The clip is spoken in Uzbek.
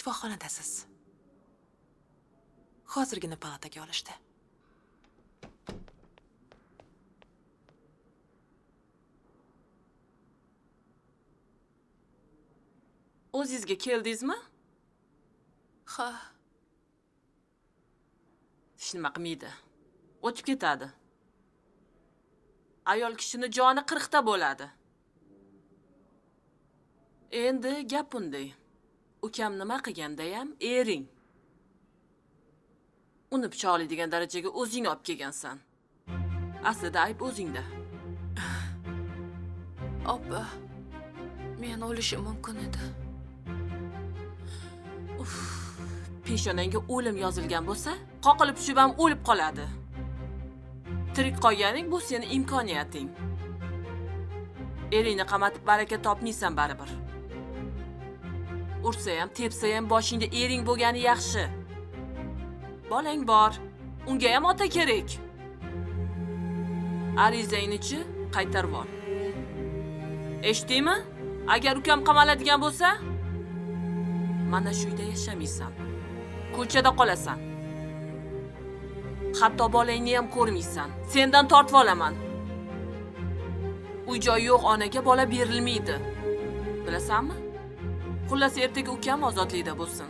Shifoxonadasiz. Hozirgina palataga olishdi. O'zingizga keldingizmi? Ha, Hech nima qilmaydi. O'tib ketadi. Ayol kishini joni 40 ta bo'ladi. Endi gap bunday. Ukam nima qilgandayam ering. Uni pichoqlaydigan darajaga o'zing olib kelgansan. Aslida ayb o'zingda. Opa, men o'lishim mumkin edi. Peshonangga o'lim yozilgan bo'lsa, qoqilib tushib ham o'lib qoladi. Tirik qolganing bu seni imkoniyating. Eringni qamatib baraka topmaysan baribir. Ursa ham, tepsa ham boshingda ering bo'lgani yaxshi. Bolang bor, unga ham ota kerak. Arizangni-chi qaytarib ol. Eshitdingmi? Agar ukam qamaladigan bo'lsa, mana shu uyda yashamaysan. Ko'chada qolasan. Hatto bolangni ham ko'rmaysan. Sendan tortib olaman. Uy joyi yo'q onaga bola berilmaydi. Bilasanmi? Xullas ertaga ukam ozodlikda bo'lsin.